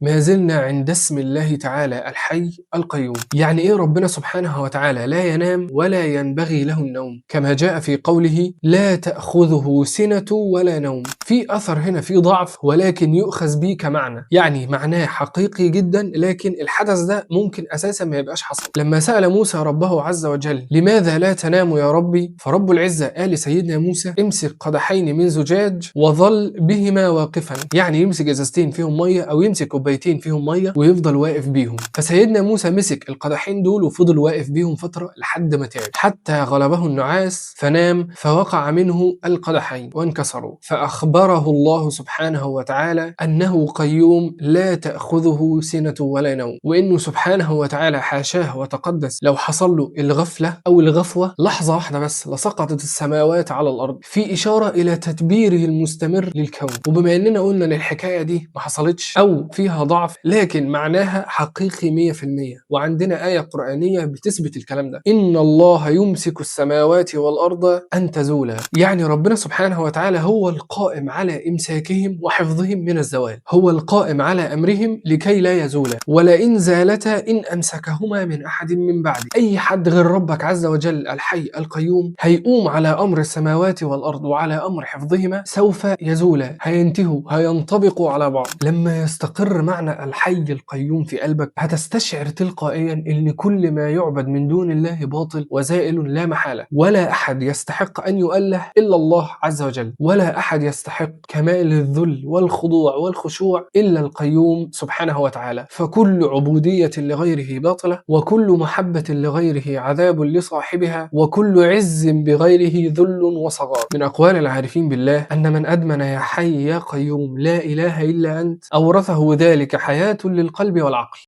ما زلنا عند اسم الله تعالى الحي القيوم. يعني إيه ربنا سبحانه وتعالى لا ينام ولا ينبغي له النوم؟ كما جاء في قوله لا تأخذه سنة ولا نوم. في أثر هنا في ضعف، ولكن يؤخذ به كمعنى، يعني معناه حقيقي جدا، لكن الحدث ده ممكن أساسا ما يبقاش حصل. لما سأل موسى ربه عز وجل لماذا لا تنام يا ربي، فرب العزة قال لسيدنا موسى امسك قدحين من زجاج وظل بهما واقفا، يعني يمسك ازازتين فيهم مية او يمسك كوبايتين فيهم مية ويفضل واقف بيهم. فسيدنا موسى مسك القدحين دول وفضل واقف بيهم فترة لحد ما تعب، حتى غلبه النعاس فنام، فوقع منه القدحين وانكسروا. فأخبره الله سبحانه وتعالى أنه قيوم لا تأخذه سنة ولا نوم، وإنه سبحانه وتعالى حاشاه وتقدس لو حصل له الغفلة أو الغفوة لحظة واحدة بس لسقطت السماوات على الأرض، في إشارة إلى تدبيره المستمر للكون. وبما إننا قلنا إن الحكاية دي ما حصلتش أو فيها ضعف، لكن معناها حقيقي 100%، وعندنا آية قرآنية بتثبت الكلام ده: إن الله يمسك السماوات والأرض أن تزولا. يعني ربنا سبحانه وتعالى هو القائم على إمساكهم وحفظهم من الزوال، هو القائم على أمرهم لكي لا يزولا، ولئن زالتا إن أمسكهما من أحد من بعد. أي حد غير ربك عز وجل الحي القيوم هيقوم على أمر السماوات والأرض وعلى أمر حفظهما سوف يزولا، هينتهوا، هينطبقوا على بعض. لما يستقر معنى الحي القيوم في قلبك هتستشعر تلقائيا إن كل ما يعبد من دون الله باطل وزائل لا محالة، ولا أحد يستحق أن يؤله إلا الله عز وجل، ولا أحد يستحق كمال الذل والخضوع والخشوع إلا القيوم سبحانه وتعالى. فكل عبودية لغيره باطلة، وكل محبة لغيره عذاب لصاحبها، وكل عز بغيره ذل وصغار. من أقوال العارفين بالله أن من أدمن يا حي يا قيوم لا إله إلا أنت أورثه ذلك حياة للقلب والعقل.